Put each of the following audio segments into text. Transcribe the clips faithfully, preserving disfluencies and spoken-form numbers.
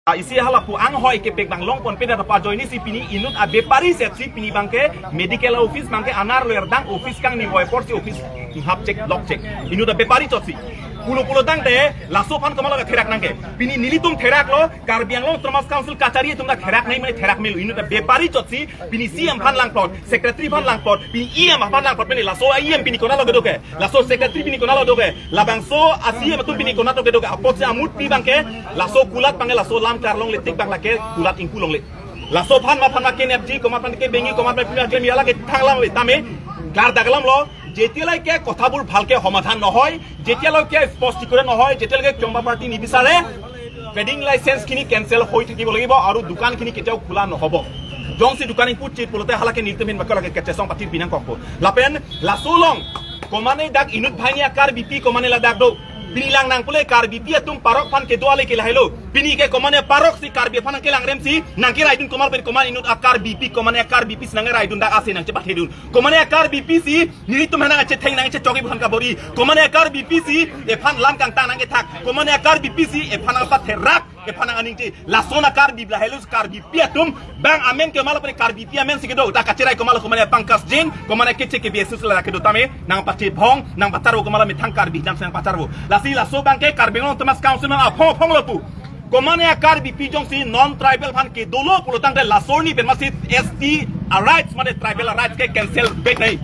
Ah, isi halapu anghoi kepek bang longpon peda pa ajoine si pini inut abepari set si pini bangke medical office bangke anar lo erdang office kangni voi apor si office hap chek lok chek. Inut abepari chot si. Pulo pulo tangte laso aphan komatlo therak nangke. Pini nelitum therak lo, Karbi Anglong Autonomous Council kachari atum ta therak nangji mane therak melo. Inut abepari chot si pini C M aphan langplot, secretary aphan langplot, pini E M aphan langplot, pini laso E M pini konatlo kedo ke, laso secretary pini konatlo kedo ke, labangso a C M atum pini konatlo kedo ke, apotsi amutpi bangke, laso kulat bangke, laso lam klar longle tik bang lake kulat ingpu longle. Laso aphan ma aphan ma kenepji, komat aphan ke bengi, komat aphan pini aklem yala ke thanglam le tame, klardak alam lo, যেতিয়ালৈকে কথাবোৰ ভালকে সমাধান নহয়, যেতিয়ালৈকে স্পষ্টীকৰণ নহয়, যেতিয়ালৈকে কিয়ম্বা পাৰ্টি নিবিচাৰে, ট্ৰেডিং লাইচেন্স খিনি কেঞ্চেল হৈ থাকিব লাগিব আৰু দোকান খিনি কেতিয়াও খোলা নহ'ব। Jongsi দোকান ingpu chit pulote halake nelitum hin bak lake kechesong patir binang kokpo. Lapen laso along komane dak inut banghini a-Karbipi komane ladak do. Pini lang nang pule Karbipi atum parok aphan kedo ale ke lahelo. Pini ke komane parok si Karbi aphan nangkelangrem si nangkeraidun komat pen komat inut a-Karbipi komane a-Karbipi si nangkeraidun dak ase nangchepathedun. Komane a-Karbipi si nelitum aphan nangchetheng nangchechok-i aphan kabor-i. Komane a-Karbipi si ephan lam kangtang nangkethak. Komane a-Karbipi si ephan nangpatherak, ephan nang-aningje. Lason a-Karbi lahelo, Karbipi atum bang amen ke komatlo pen Karbipi amen si kedo. Ta kacherai komatlo komane Pankaj Jain, komane K C K B S U si la kedo tame nangpachebhong, nangpacharvo komatlo methang Karbi jam si nangpacharvo. Lasi laso bangke Karbi Anglong Autonomous Council nang aphong aphong lo pu. Komane a-Karbipi jongsi non-tribal aphan kedolo pulo tangte laso arni pen masi S T a-rights mane tribal a-rights ke cancel back nangji.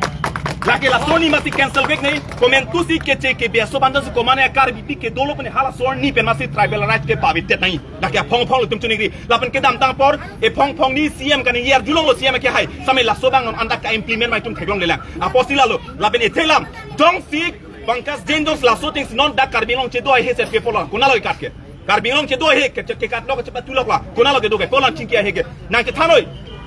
Lake laso arni masi cancel back nangji. Komantu si K C K B S U aphan jongsi komane a-Karbipi kedolo pen halaso arni pen masi tribal a-rights ke pavedet nangji. Lake aphong aphong lo itum chuningri. Lapen kedamtang apor ephong aphong ni C M kaningje arjulong lo C M ke hai. Same laso bang non anta ka-implement ma itum theklonglelang. Apotsi lalo. Lapen ethelam. Jongsi Pankaj Jain jongsi laso ateng si non dak Karbi Anglong chedo ahe set pe pulo. Konatlo ikat ke. Karbi Anglong chedo ahe ke, ke, kekatlo kachepatulok la. Konatlo kedo ke, kolang chingki ahe ke. Nangkethanoi.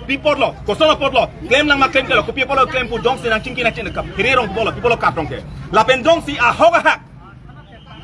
Pi apotlo, koson apotlo. Klem lang ma klem kelo, kopi apotlo klem pu jongsi nangchingki nangchingki kap. Here rong pulo, pi pulo kat rong ke. Lapen jongsi ahok ahak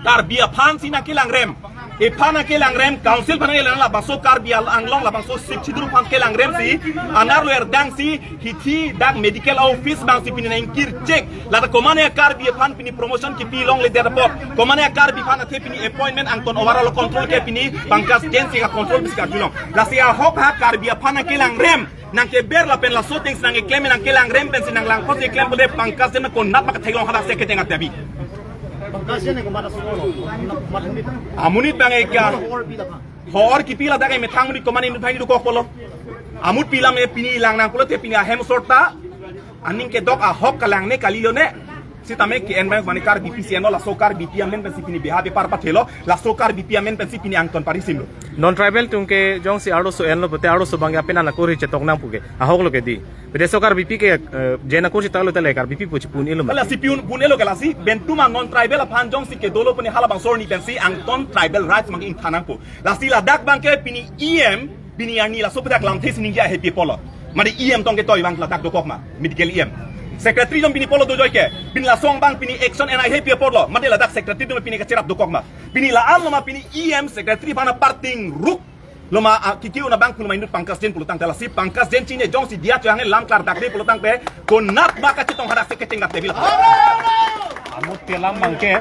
Karbi aphan si nangkelangrem. Ephan nangkelangrem, council aphan nangkelangrem, labangso Karbi Anglong, labangso Sixth Schedule aphan kelangrem si, anar lo erdang si, hithi dak medical office bang si pini nangkirchek. Lata komane a-Karbi aphan pini promotion kipi longledet apot. Komane a-Karbi aphan athe pini appointment angton overall control ke pini Pankaj Jain si ka-control bis karjulong. Lasi ahok ahak Karbi aphan nangkelangrem. Nangkeber lapen laso ateng si nangkeklem nangkelangrem pensi nanglang apotsi keklem pule Pankaj Jain konat ma katheklong hadak si kecheng atyabi. Pankaj Jain ko mata solo. Amonit bang eka. Hor kipi ladak ke methang monit komane inut banghini dokok pulo. Amutpi lam e pini lang nang pulote pini ahem sorta. Aning kedok ahok kalang ne kalilo ne. Sitame ke-en bang mane Karbipi si enlo laso Karbipi amen pensi pini beha bepar pathelo. Laso Karbipi amen pensi pini angton parisimlo. Non-tribal atum ke jongsi arloso enlo pute arloso bang apen ana kori chetok nang pu ke. Ahok lo ke di. Pute laso Karbipi ke, eh, Jain akur chetok lo tele Karbipi pu chipun-elo ma. Lasi pun, pun-elo ke lasi. Bentu ma non-tribal aphan jongsi kedolo pune halabangso arni pensi angton tribal rights mang ingthan nangpo. Lasi ladak bangke pini E M, pini arni laso pedak lamthe si ningje ahe pi pulo. Mane E M tong ketoi bang ladak dokok ma, medical E M. Secretary jong pini pulo dojoi ke, pini lason bang pini action en ahe pi pulo. Mane ladak secretary jong pini kacherap dokok ma. Pini la-an lo ma pini E M secretary aphan aparting ruk. Lo ma, ah, kiki una bang pulo ma inut Pankaj Jain pulo tangte lasi Pankaj Jain chine jongsi diya chohang lam klardak de pulo tangte konat ma kachetong hadak si kecheng dak tebil. Amutpi alam bangke,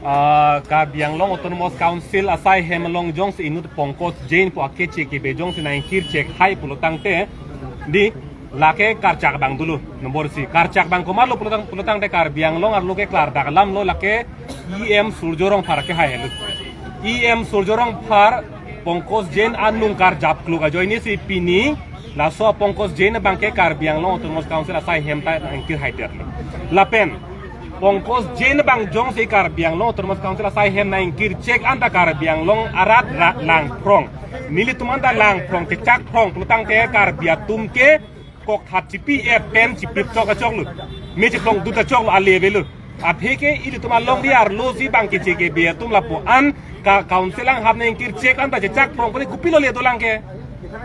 ah, Karbi Anglong Autonomous Council asai hem along jongsi inut Pankaj Jain pu a-K C K B jongsi nangkirchek hai pulo tangte di lake karchak bang dulu nombor si karchak bang komatlo pulo tang pulo tangte Karbi Anglong arlo ke klardak alam lo lake E M Surjya Rongphar ke hai helo. E M Surjya Rongphar Pankaj Jain anung karjap kluk ajoine si pini laso Pankaj Jain bangke Karbi Anglong Autonomous Council asai hem ta nangkir haidetlo. Lapen Pankaj Jain bang jongsi Karbi Anglong Autonomous Council asai hem nangkirchek anta Karbi Anglong arat ra langphrong. Nelitum anta langphrong, chechakphrong pulo tangte Karbi atum ke kokthat chipi-et pen chipip chok achoklo. Me chiplong dut achoklo, ale avelo. Aphi ke ilitum alongri arlo si bang K C K B atum lapu-an ka council anghap nangkirchek anta chechakphrong pute kopilo le dolang ke.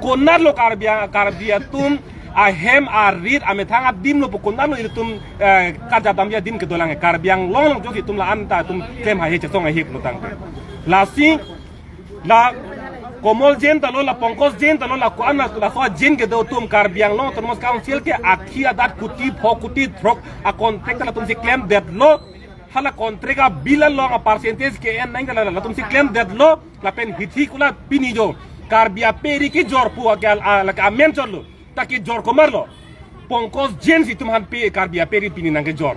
Konatlo Karbi a-, Karbi atum ahem arit amethang adim lo pu konatlo ilitum, eh, karjap damji adim kedolang ke. Karbi Anglong along jongsi itum la-an ta itum klem haihe chesong haihe pulo tangte. Lasi la Komol Jain ta lo, la Pankaj Jain ta lo, la ko-an la, laso a-Jain kedo atum Karbi Anglong Autonomous Council ke akhi adat kuti pho kuti throk a-contract ta latum si klemdetlo. Hala contract a-bill along a-percentage ke-en nang ta la, latum si klemdetlo. Lapen hithi kula pini jo Karbi ape ri kejor pu ake al-, a-, lake amen chotlo. Ta kejor komarlo? Pankaj Jain si itum aphan pe Karbi ape ri pini nangkejor.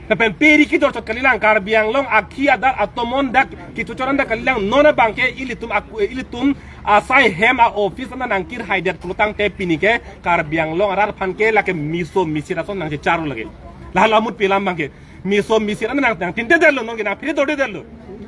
Lapen pe ri kejor chot kalilang, Karbi Anglong akhi adat atomon dak kichochoran dak kalilang, non abangke ilitum ak-, ilitum asai hem a-office na nangkir haidet pulotangte pini ke Karbi Anglong arat aphan ke lake meso mesir ason nangchechar lake. La lamut pilam abangke meso mesir an nang, nangtinte detlo, non ke nangphere dorde detlo.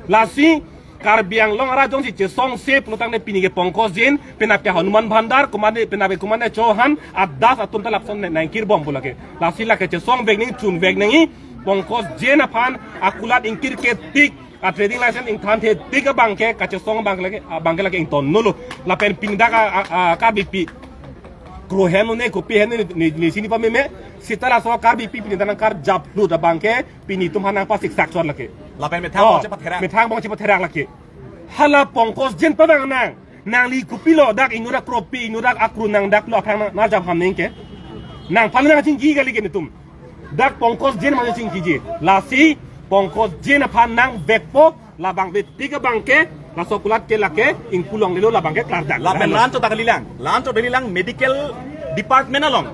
Lasi Karbi Anglong arat jongsi chesongse pulotangte pini ke Pankaj Jain, penap ke Hanuman Bhandar, komane, penap ke komane Chauhan, adas atum ta lapuson nang, nangkirbom pu lake. Lasi lake chesongvek nangji, chunvek nangji, Pankaj Jain aphan akulat ingkir ke tik, a-trading license ingthanthe tik abangke, kachesong abang lake, abangke lake ingtonnolo. Lapen pini dak a, a, a, Karbipi kro hem ne, kopi hem ne, ne, ne sini pameme, seta laso Karbipi pini dak nangkarjaplut abangke, pini itum aphan nangpasiksak chot lake. Lapen methang Oh, bong chepatherak. Methang bong chepatherak lake. Hala Pankaj Jain pavang nang. Nangli kopilo dak inut akropi, inut akro nang daklo aphan nang, nang jam ham neng ke. Nangphan nangchingki kali ke netum. Dak Pankaj Jain ma chingkiji. Lasi Pankaj Jain aphan nangvekpo, labang ve tik abangke, laso akulat ke lake ingpu longlelo, labangke klardak. Lapen Lahenlo. La-anchot ta kalilang. La-anchot ta kalilang medical department along.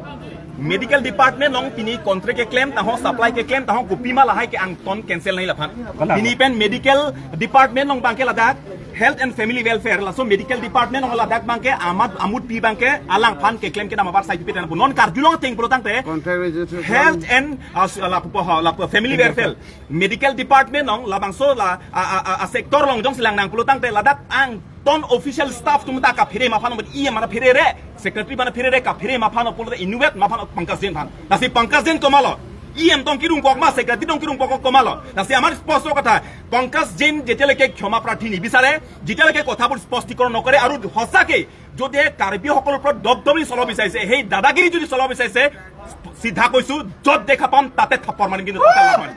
Medical department along pini contract keklem ta ho, supply keklem ta ho, kopima lahai ke angton cancel nangji laphan. Kalang. Pini pen medical department along abangke ladak Health and Family Welfare, laso medical department along ladak abangke amat amut pi abangke alangphan keklem kedam abar sai pipi tena pu. Non karjulong ateng pulotangte Contract registration. Health and, uh, lapu, lapu Family Welfare. Medical department along labangso la a, a, a, a sector along jongsi lang nang pulotangte ladak angton official staff atum ta kaphere ma aphan, E M aphan pherere, secretary aphan pherere, kaphere ma aphan pulote inutvet ma aphan, Pankaj Jain aphan. Lasi Pankaj Jain komatlo? E M tong kirung kok ma, secretary tong kirung kok komatlo? Lasi amar sposto katha, Pankaj Jain যেতিয়ালৈকে ক্ষমা প্ৰাৰ্থী নিবিচাৰে, যেতিয়ালৈকে কথাবোৰ স্পষ্টীকৰণ নকৰে আৰু সঁচাকৈ যদি কাৰ্বিসকলৰ ওপৰত দপদপনি চলাব বিচাৰিছে, সেই দাদাগিৰি যদি চলাব বিচাৰিছে, চিধা কৈছো, য'ত দেখা পাম তাতে থাপৰ মাৰিম, কিন্তু তাতে লাভ নাই।